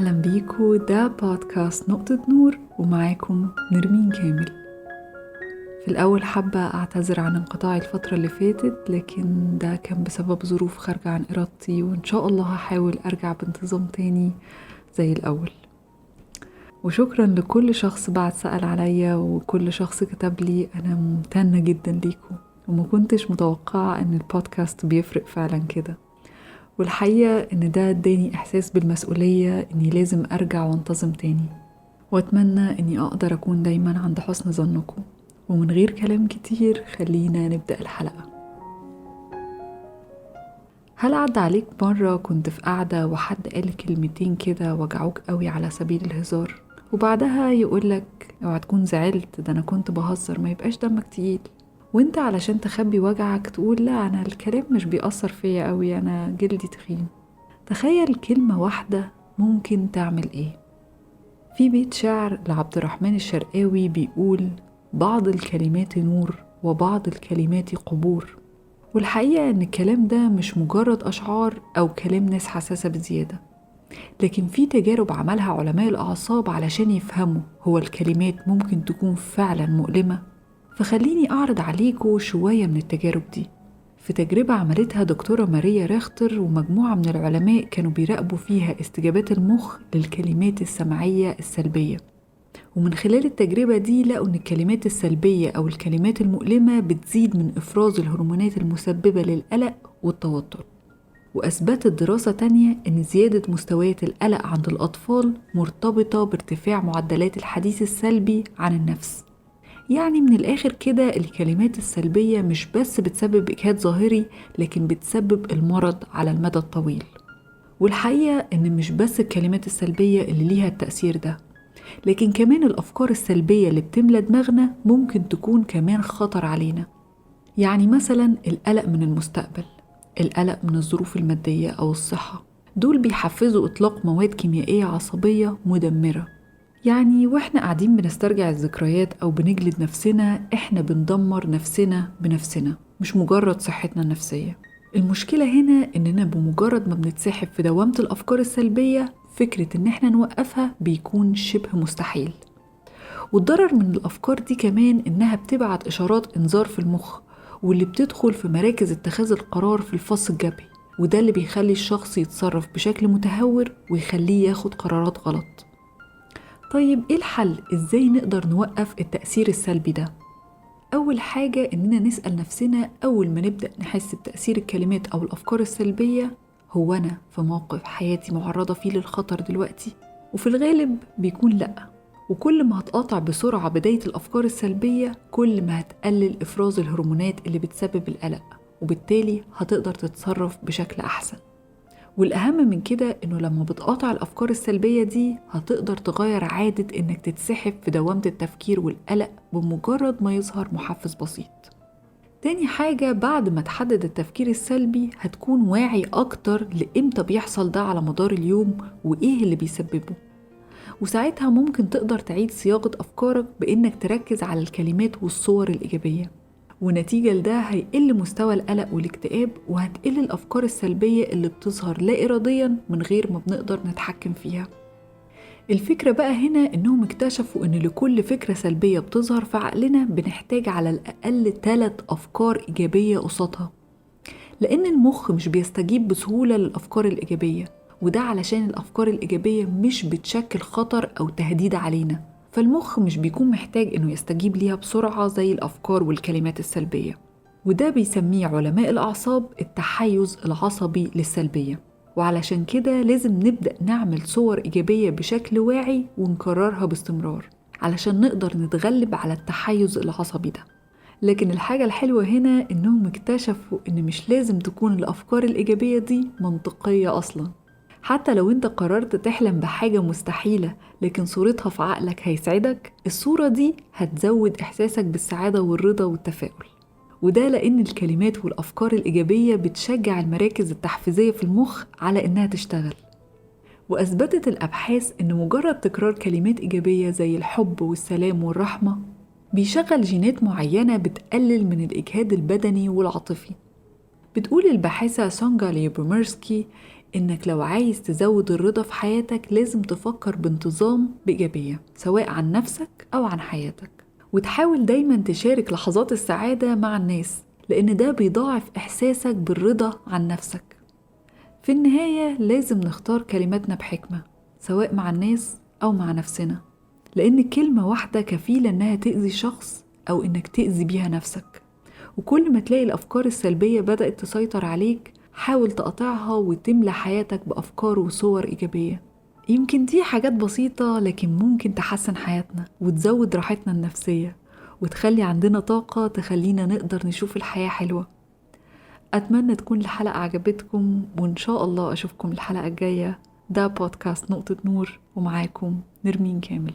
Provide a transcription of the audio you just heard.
أهلا بيكو، ده بودكاست نقطة نور ومعاكم نرمين كامل. في الأول حابة أعتذر عن انقطاعي الفترة اللي فاتت، لكن ده كان بسبب ظروف خارجة عن إرادتي، وإن شاء الله هحاول أرجع بانتظام تاني زي الأول. وشكرا لكل شخص بعد سأل عليا وكل شخص كتب لي، أنا ممتنة جدا ليكم، وما كنتش متوقعة أن البودكاست بيفرق فعلا كده. والحقيقة أن ده اداني إحساس بالمسؤولية أني لازم أرجع وانتظم تاني، وأتمنى أني أقدر أكون دايما عند حسن ظنكم. ومن غير كلام كتير خلينا نبدأ الحلقة. هل عدى عليك مرة كنت في قعدة وحد قال كلمتين كده وجعوك قوي على سبيل الهزار، وبعدها يقولك اوعى تكون زعلت، ده أنا كنت بهزر، ما يبقاش دمك تقيل، وانت علشان تخبي وجعك تقول لا أنا الكلام مش بيأثر فيا قوي، أنا جلدي تخين. تخيل كلمة واحدة ممكن تعمل ايه. في بيت شعر لعبد الرحمن الشرقاوي بيقول: بعض الكلمات نور وبعض الكلمات قبور. والحقيقة ان الكلام ده مش مجرد أشعار أو كلام ناس حساسة بزيادة، لكن في تجارب عملها علماء الأعصاب علشان يفهموا هو الكلمات ممكن تكون فعلا مؤلمة. فخليني أعرض عليكم شوية من التجارب دي. في تجربة عملتها دكتورة ماريا ريختر ومجموعة من العلماء، كانوا بيراقبوا فيها استجابات المخ للكلمات السمعية السلبية، ومن خلال التجربة دي لقوا إن الكلمات السلبية أو الكلمات المؤلمة بتزيد من إفراز الهرمونات المسببة للقلق والتوتر. وأثبتت دراسة تانية إن زيادة مستويات القلق عند الأطفال مرتبطة بارتفاع معدلات الحديث السلبي عن النفس. يعني من الآخر كده الكلمات السلبية مش بس بتسبب إجهاد ظاهري، لكن بتسبب المرض على المدى الطويل. والحقيقة إن مش بس الكلمات السلبية اللي ليها التأثير ده، لكن كمان الأفكار السلبية اللي بتملى دماغنا ممكن تكون كمان خطر علينا. يعني مثلا القلق من المستقبل، القلق من الظروف المادية أو الصحة، دول بيحفزوا إطلاق مواد كيميائية عصبية مدمرة. يعني وإحنا قاعدين بنسترجع الذكريات أو بنجلد نفسنا، إحنا بندمر نفسنا بنفسنا، مش مجرد صحتنا النفسية. المشكلة هنا إننا بمجرد ما بنتسحب في دوامة الأفكار السلبية، فكرة إن إحنا نوقفها بيكون شبه مستحيل. والضرر من الأفكار دي كمان إنها بتبعت إشارات إنذار في المخ، واللي بتدخل في مراكز اتخاذ القرار في الفص الجبهي، وده اللي بيخلي الشخص يتصرف بشكل متهور ويخليه ياخد قرارات غلط. طيب إيه الحل؟ إزاي نقدر نوقف التأثير السلبي ده؟ أول حاجة إننا نسأل نفسنا أول ما نبدأ نحس بتأثير الكلمات أو الأفكار السلبية: هو أنا في موقف حياتي معرضة فيه للخطر دلوقتي؟ وفي الغالب بيكون لأ. وكل ما هتقاطع بسرعة بداية الأفكار السلبية، كل ما هتقلل إفراز الهرمونات اللي بتسبب القلق، وبالتالي هتقدر تتصرف بشكل أحسن. والأهم من كده إنه لما بتقاطع الأفكار السلبية دي، هتقدر تغير عادة إنك تتسحب في دوامة التفكير والقلق بمجرد ما يظهر محفز بسيط. تاني حاجة، بعد ما تحدد التفكير السلبي هتكون واعي أكتر لإمتى بيحصل ده على مدار اليوم وإيه اللي بيسببه، وساعتها ممكن تقدر تعيد صياغة أفكارك بإنك تركز على الكلمات والصور الإيجابية، ونتيجة لده هيقل مستوى القلق والاكتئاب، وهتقل الأفكار السلبية اللي بتظهر لا إراديا من غير ما بنقدر نتحكم فيها. الفكرة بقى هنا إنهم اكتشفوا إن لكل فكرة سلبية بتظهر في عقلنا بنحتاج على الأقل 3 أفكار إيجابية قصادها، لأن المخ مش بيستجيب بسهولة للأفكار الإيجابية، وده علشان الأفكار الإيجابية مش بتشكل خطر أو تهديد علينا، فالمخ مش بيكون محتاج إنه يستجيب ليها بسرعة زي الأفكار والكلمات السلبية. وده بيسميه علماء الأعصاب التحيز العصبي للسلبية. وعلشان كده لازم نبدأ نعمل صور إيجابية بشكل واعي ونكررها باستمرار علشان نقدر نتغلب على التحيز العصبي ده. لكن الحاجة الحلوة هنا إنهم اكتشفوا إن مش لازم تكون الأفكار الإيجابية دي منطقية أصلا. حتى لو انت قررت تحلم بحاجة مستحيلة لكن صورتها في عقلك هيسعدك، الصورة دي هتزود إحساسك بالسعادة والرضا والتفاؤل. وده لأن الكلمات والأفكار الإيجابية بتشجع المراكز التحفيزية في المخ على إنها تشتغل. وأثبتت الأبحاث إن مجرد تكرار كلمات إيجابية زي الحب والسلام والرحمة بيشغل جينات معينة بتقلل من الإجهاد البدني والعاطفي. بتقول الباحثة سونجا ليوبوميرسكي إنك لو عايز تزود الرضا في حياتك لازم تفكر بانتظام بإيجابية، سواء عن نفسك أو عن حياتك، وتحاول دايما تشارك لحظات السعادة مع الناس، لأن ده بيضاعف إحساسك بالرضا عن نفسك. في النهاية لازم نختار كلماتنا بحكمة، سواء مع الناس أو مع نفسنا، لأن كلمة واحدة كفيلة إنها تأذي شخص أو إنك تأذي بيها نفسك. وكل ما تلاقي الأفكار السلبية بدأت تسيطر عليك، حاول تقاطعها وتملى حياتك بأفكار وصور إيجابية. يمكن دي حاجات بسيطة لكن ممكن تحسن حياتنا وتزود راحتنا النفسية وتخلي عندنا طاقة تخلينا نقدر نشوف الحياة حلوة. أتمنى تكون الحلقة عجبتكم، وإن شاء الله أشوفكم الحلقة الجاية. ده بودكاست نقطة نور، ومعاكم نرمين كامل.